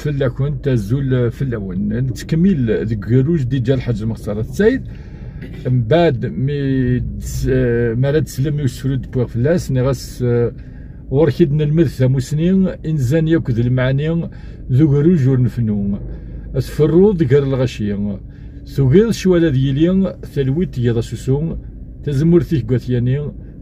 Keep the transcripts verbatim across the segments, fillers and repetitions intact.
Fell-akent, azul fell-awen. Nettkemmil deg ugerruj d-iǧǧa Lḥaǧ Lmextar At Said. Mbeɛd mi d-, eh, mi ara d-teslem i usefru d-wwiɣ fell-as, nniɣ-as, eh, ɣur-k i d-nelmed tamusni, inzan yakk d lemɛani, d ugerruj ur nefnu. Ad tferruḍ gar lɣaci. Tugiḍ ccwal ad yili, talwit tgiḍ asusu, tazemmurt-ik deg wat Yani,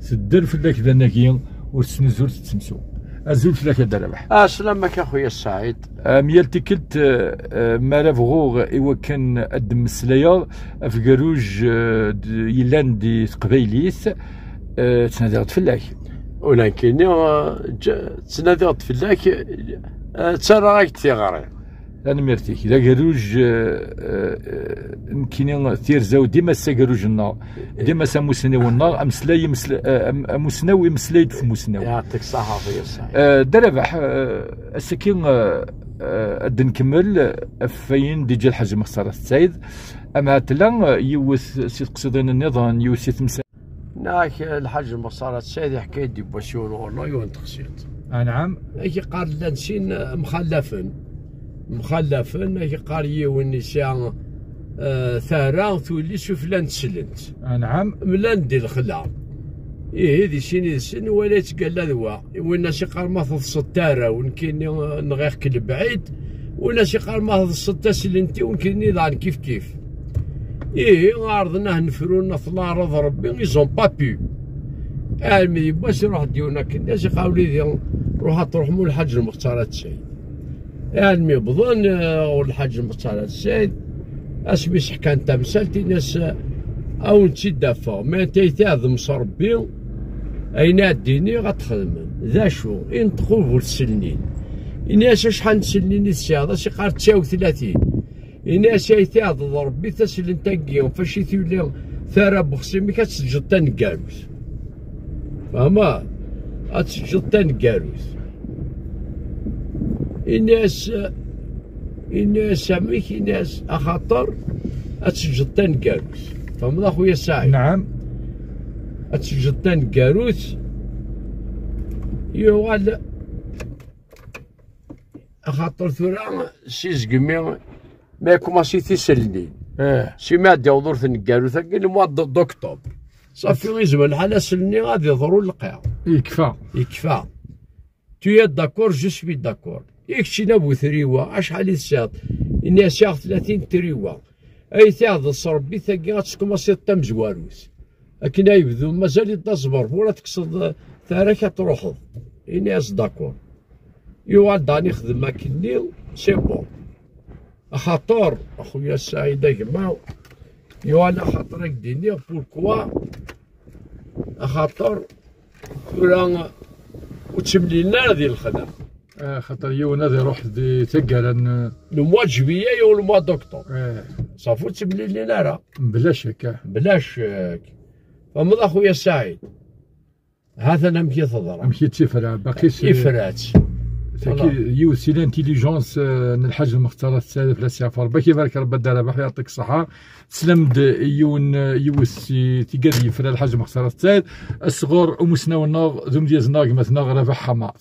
tedder fell-ak d anagi, ur tettnuzu ur tettemsu. Azul fell-ak a Dda Rabeḥ. Ɛeslama-k a xuya Saɛid. Am yal tikkelt, eh, eh, mi ara bɣuɣ i wakken ad d-mmeslayeɣ ɣef ugerruj, eh, d-, yellan di teqbaylit, eh, ttnadiɣ-d fell-ak. Ula nekkini, eh, ǧ-, ttnadiɣ-d fell-ak, eh, ttarraɣ-ak-d tiɣri. Tanemmirt-ik. D agerruj, eh, eh, nekkini tirza-w dima s agerruj-nneɣ, dima s amusnaw-nneɣ, ameslay imesla-, eh, am-, amusnaw imeslay-d f umusnaw. Yeɛṭik ṣṣeḥḥa a xuya Saɛid. Eh, Dda Rabeḥ, eh, ass-agi, eh, eh, ad d-nkemmel ɣef wayen d-iǧǧa Lḥaǧ Lmextar At Said. Ama tella, eh, yiwet si teqsiḍin nniḍen, yiwet si temsal. Nniɣ-ak, Lḥaǧ Lmextar At Saɛid iḥka-yi-d yiwwas yiwen ɣur-neɣ yiwen n teqsiṭ. Anɛam. Ak-iqqar llan sin, eh, mxallafen. Mxallafen, ak-iqqar yiwen yesɛa, eh, tara, tuli sufella n teslent. Anɛam. Mlan di lexla. Ihi, di sin yid-sen, wala yettgalla d wa. Win as-iqqar ma teḍseḍ tara, u nekkini, eh, nɣiɣ-k lebɛid. Win as-iqqar ma teḍseḍ taslent-iw, nekkini daɣen kif kif. Ihi, ɛerḍen ad nefru, nna tlaɛraḍ Rebbi, ils ont pas pu. Almi yiwwas iruḥ-d yiwen akken, as-iqqar wlidi, ruḥ ad truḥem u Lḥaǧ Lmextar At Saɛid. Almi wwḍen, eh, ɣur Lḥaǧ Lmextar At Saɛid, asmi s-ḥkan tamsalt, ini-as, eh, a wen-tt-id-afeɣ, ma anta ay tɛedem s Rebbi, ayen ad d-iniɣ ad t-xedmem. D acu? Inṭeq u bu tselnin. Ini-as acḥal n tselnin i tesɛiḍ, as-iqqar ttɛa u tlatin. Ini-as ay tiɛdeḍ Rebbi taslent-agi, fac i tuli tara n uxṣim-ik ad teǧǧeḍ taneggarut. Fehmeḍ? Ad teǧǧeḍ taneggarut. Ini-as, ini-as amek, ini-as axaṭer ad teǧǧeḍ taneggarut. Fehmeḍ a xuya Saɛid? Nɛam. Ad teǧǧeḍ taneggarut, yuɣal axaṭer tura si zegmi ma ikumaṣi tiselnin. Eh. Si mi ad d-yaweḍ ur tneggarut-agi, le mois d-, d'octobre. Safi, izmer lḥal aselni ad iḍru lqaɛ. Yekfa. Yekfa. Tu es d'accord, je suis d'accord. I keččini a bu triwa, acḥal i tesɛiḍ? Ini-as sɛiɣ tlatin triwa. Ay tiɛdeḍ s Rebbi tagi ad tkumaṣiḍ tamezwarut. Akken ay bdu, mazal-it d aẓberbur, ad tekkseḍ, eh, tara-k ad truḥeḍ. Ini-as d'accord. Yuɣal daɣen ixdem akkenni, c'est bon. Axaṭer, a xuya Saɛid a gma, yuɣal axaṭer ad k-d-iniɣ pourquoi, axaṭer tura ur ttemlilin ara di lexla. Eh, xaṭer yiwen ad iruḥ di taggara n le mois de juillet u le mois d'octobre. Eh. Safi ur ttemlilin ara. Bla ccek, eh. Bla ccek. Fehmeḍ a xuya Saɛid? Ha-t-an amek i teḍra. Amek i tt-ifra, baqi s-, ifra-tt. Tagi, voilà, yiwet si l'intelligence, eh, n Lḥaǧ Lmextar At Saɛid, fell-as yeɛfu Rebbi, ad k-ibarek Rebbi a Dda Rabeḥ, yeɛṭik ṣṣeḥḥa. Teslam-d i yiwen, eh, yiwet si tigad yefra Lḥaǧ Lmextar At Saɛid, as-ɣur umusnaw-nneɣ d umedyaz-nneɣ gma-tneɣ Rabeḥ Ḥama.